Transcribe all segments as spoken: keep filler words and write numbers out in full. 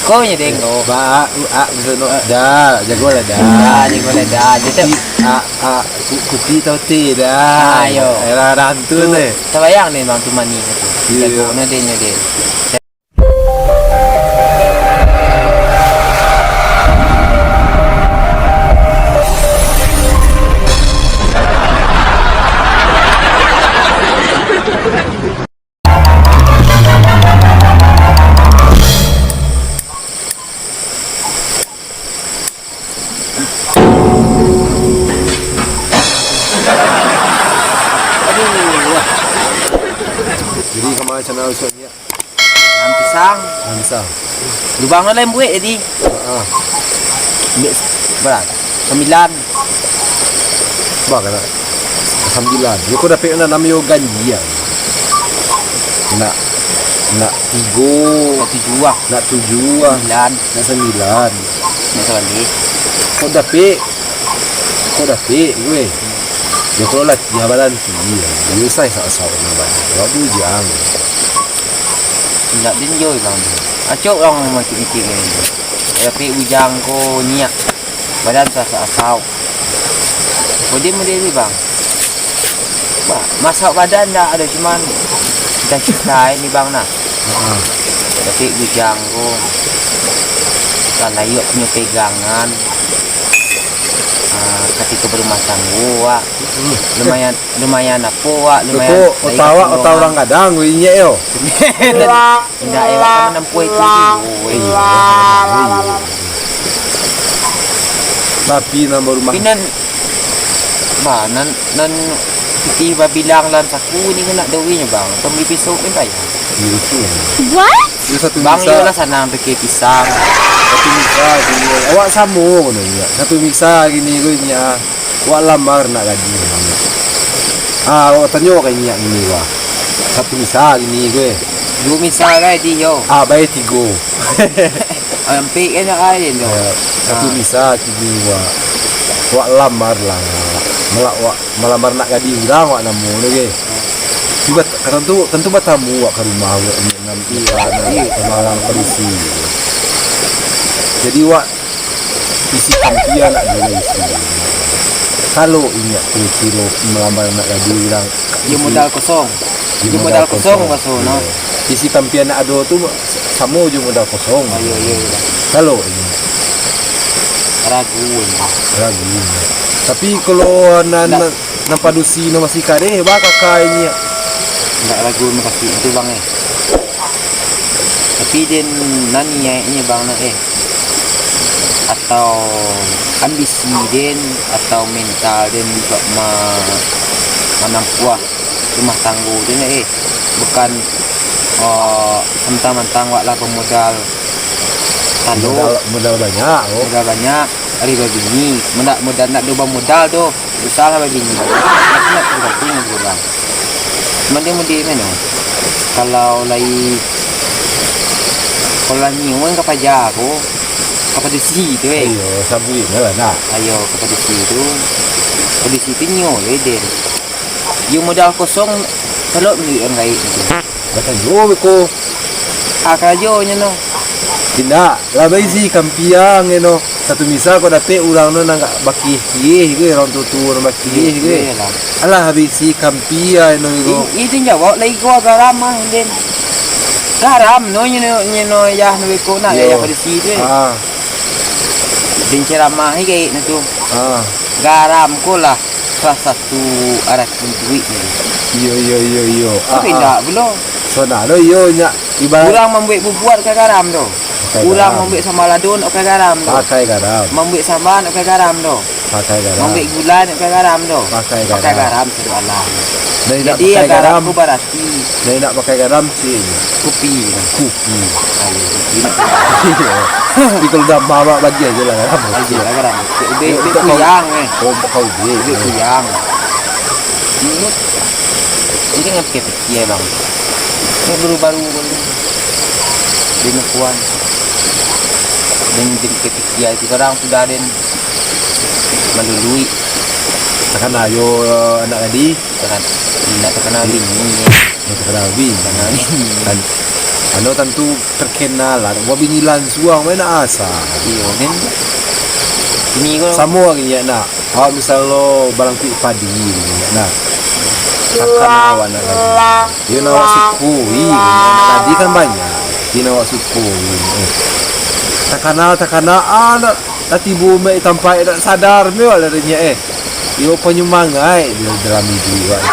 Ko nyo deng ko. Ba, u, a, betul no. Da, jago lah da. Da, jago lah da. Jadi, a, a, ku, kupi tau teh da. Ayo. Era rantu tu. Tabayang ni bang tu mani tu. Iyo. Jago no deh nyo deh. Aduh, wah. Jadi kama channel usahanya? Nan pisang. Nan pisang. Lubang lah lembek jadi. Heeh. Ambil se-, bara? Sambilan. Bah, kana sambilan. Yo, ko dapek nan namonyo ganjia. Nak, nak tigo. Nak tujuah. Nak tujuah. Sambilan. Nak sambilan. Nak sambilan. Ko dapek. Ko dapek, weh. Yo, kalau latihan balanti, yo, yo, usah asal-asal nak balanti. Awak bujang. Indak din yo, bang. Acok urang mancik-mancik ni. Tapi bujang ko nyiak. Badan sasak-asau. Kok dia model ni, bang? Ba, masak badan ndak ado, cuman cita-cita ni, bang, nah. Heeh. Tapi bujang ko, kan layuak punyo pegangan. Ah, katiko barumah tanggo, wak. Hmm. Lumayan, lumayan apo, wak? Lumayan. Kok layuak otak awak, otak urang gadang, weh, inyak yo. Indak elok ka manampuah itu juo, weh. Iyo, iyo. Tapi nan barumah. Tapi nan, ba, nan, nan pitih babilang dalam saku ni kan nak duit nyo, bang. Pambali pisau kan payah. Iyo, itu. What? Iyo, satu misa. Bang, iyolah sanang pakai pisang. Satu misa gini. Awak samo kono inyak. Satu misa gini ko inyak. Wak lamar nak gadih. Ah, awak tanyo ka inyak gini, wah. Satu misa gini ko, eh. Duo misa kan, di, yo. Ah, bae tigo. Ampek kan nak ai tu. Eh, satu misa kini, wak. Wak lamar lah. Malak wak, malamar nak gadih urang wak namo tu ke. Tiba, tantu, tantu batamu wak ka rumah wak ni, nan, iyo, nan, iyo, nan urang padusi. Jadi wak isi kampia nak dulu isi. Kalau inyak kiro-kiro malamar nak gadih urang, iyo, modal kosong. Iyo, modal kosong, kosong, no. Isi kampia nak ado tu samo jo modal kosong. Oh, iyo, iyo, iyo. Kalau inyak. Ragu. Ragu. Tapi kalau nan, nan padusi no masih kareh, bah, kakak inyak. Indak ragu, makasih itu, bang, eh. Tapi den nan niaiknyo, bang, nak, eh. Atau ambisi den, atau mental den untuak ma-, manampuah rumah tanggo tu, eh, bukan, oh, samantang-mantang wak lah bamodal talok. Modal, modal banyak, oh. Modal banyak, ari babini. Modal, modal, ndak ado bamodal doh, susah lah babini. Tapi nak tergantung dulu, bang. Mande-mande mano? Kalau lai, kalau lah nio kan ka paja ko, ka padusi tu, eh. Iyo, sabuik lah, nak. Ayo, ka padusi tu. Padusi tu nio, eh, den. Yo modal kosong, talok duit urang gaek tu. Batanyo beko. Ah, karajonyo no. Indak, lah baisi kampiang no. Satu misa kok dapek urang no nan gak bakih-kih ko, urang tuo-tuo nan bakih-kih ko. Iyolah. Alah baisi kampiang no ko. I-, itu jawab lai ko garam ah, den. Garam no nyo, nyo, nyo yah no beko nak, iyo, yah padusi tu, eh. Ah. Den ceramah gaek no tu. Ah. Garam ko lah salah satu arati duit ni. Iyo, iyo, iyo, iyo. Tapi ah, ah, indak pulo. Sonang lo, iyo, nyak, ibarat urang mambuek bubuak ka garam tu. Pakai garam. Urang mambuek sambal lado nak pakai garam tu. Pakai garam. Mambuek sambal nak pakai garam tu. Pakai garam. Mambuek gula nak pakai garam tu. Pakai garam. Pakai garam, sadu alah. Jadi, pakai garam tu barati. Nan indak pakai garam, cik. Kupi. Kupi. Ayo, kupi. Tapi kalau dah mamak bagi aja lah garam. Aja lah garam. Cik, ubek, ubek kuyang, eh. Oh, ubek kau ubek. Ubek kuyang. Hmm. Jadi nggak pikir-pikir, bang. Ini baru-baru pun. Dia nak kuan. Dan jadi pikir-pikir itu kadang sudah ada malului. Takana yo anak tadi. Takana, indak takana bini. Yo, takana bini. Takana bini. Kan. Anu tantu terkenal lah, babini lansuang, main asa. Iyo, den. Ini ko. Samo lagi ya, nak. Awak misal lo balangkuik padi, nak. Takana awak nak lagi. Iyo, nak awak sukui. Tadi kan banyak. Iyo, nak awak sukui. Eh. Takana, takana, ah, nak, nak tibo mek tampai, nak sadar mek awak lah, eh. Iyo, panyumangaik di dalam iduik awak.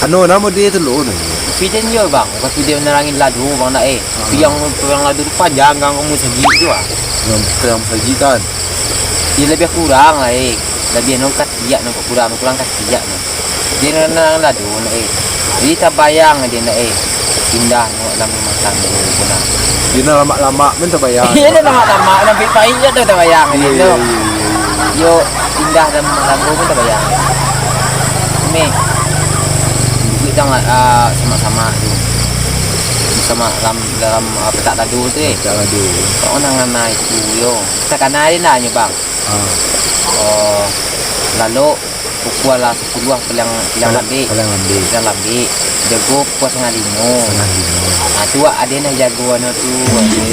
Anu, namo dia tu lo, no. Tapi den yo, bang, waktu dia menerangi lado, bang, nak, eh. Tapi yang, yang lado tu panjang, gang kamu segi tu, ah. Yang, yang segi kan? Dia lebih kurang lah, eh. Lebih no katiak, no kurang, no kurang katiak, no. Dia menerangi lado, nak, eh. Jadi tabayang dia, nak, eh. Indah, no, dalam rumah tangga, tu, nak. Dia nak lamak-lamak, men tabayang. Iya, dia lamak-lamak, nampak pahit je tu tabayang, Iya, dia iya, tu. iya, iya, iya. Yo, indah dalam rumah tangga pun tabayang. Ni, duit kan, ah, sama-sama tu. Sama dalam, dalam, ah, petak lado tu, eh. Petak lado. Kau nangan itu, yo. Takana dia nak nyo, bang. Ah. Oh, lalu pukua lah sapuluah paliang, paliang Paliang, lambek. paliang lambek. Paliang lambek. Jago pukua satangah limo. Satangah limo. Ah, tu wak ade nan jago anu tu.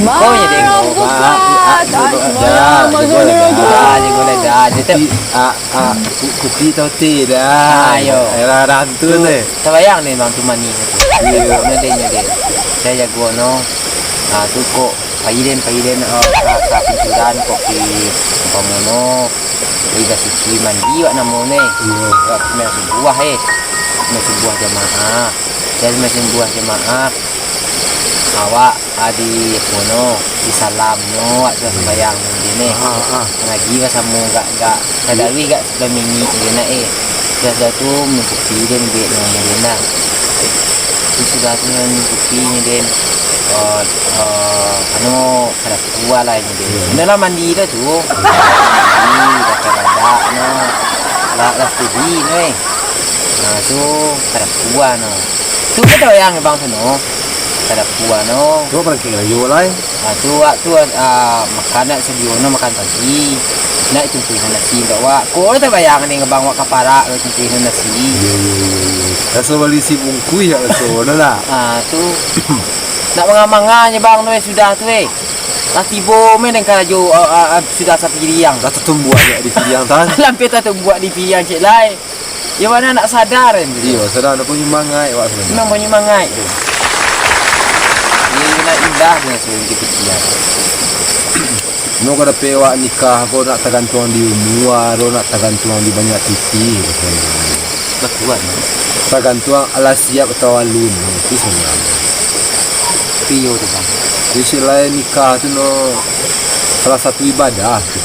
Kau je dengo. Bang, ah, ah, jago dah, jago dah. Ah, jago dah, dah. Dia tu Tapi, ah, ah, ku-, kupi tau teh dah. Ah, yo. Era rantu Tu, tu, eh. tabayang ni, bang, tu mani tu. Iyo. Anu dia nyo dia. Dia jago no. Ah, tu kok Pai den, pai den, eh, ka, ka pinturan, kopi, umpamono, pai basuci, mandi, wak namo ne. Iyo. Wak sumbayang subuah, eh. Sumbayang subuah jamaah. Jan sumbayang subuah jamaah. Awak, ah, di, apo no, di salam no, wak sudah sumbayang no, den, eh. Ah, ah. Ngaji basamo gak, gak, tadarawih gak sapuluah minik, den, eh. Sudah, sudah tu, minum kopi, den, bek no, den, lah. Tu sudah tu, minum kopi, den. Eh, eh, anu, Kada kuat lah inyo deh. Iyo. Inyo lah mandi dah tu. Mandi, pakai badak no. Lah, lah steady no, eh. Nah, tu kada kuat no. Tu kan tabayang bang tu no. Kada kuat no. Tu pakai rayo lah, eh. Ah, tu, ah, tu, ah, makan nak sadio no, makan pagi. Nak cungkuih nasi untuak wak. Ko tabayang ni bang wak kaparak ko cungkuih nasi. Iyo, iyo, iyo, iyo. Raso bali si bungkuih ya raso no lah. Ah, tu. Nak manga-manga nyo bang no, eh, sudah tu, eh. Lah tibo main dengan karajo, ah, ah, ah, sudah sapiriang. Lah tatumbuak di piriang, tan? Lampir tatumbuak di piriang, cek lai. Yo, mana nak sadar, kan? Iyo, sadar, nak punyo mangaik, wak, sabananyo. Memang punyo mangaik tu. Iyo, nak indah dengan suruh di piriang. No, kau dapek wak nikah, kau nak tagantuang di umua, kau nak tagantuang di banyak titi, rasonyo. Batua, no. Tagantuang alah siap atau alun, no. Itu sabananyo. Tapi iyo tu, bang. Jadi, selain nikah tu, no, salah satu ibadah tu.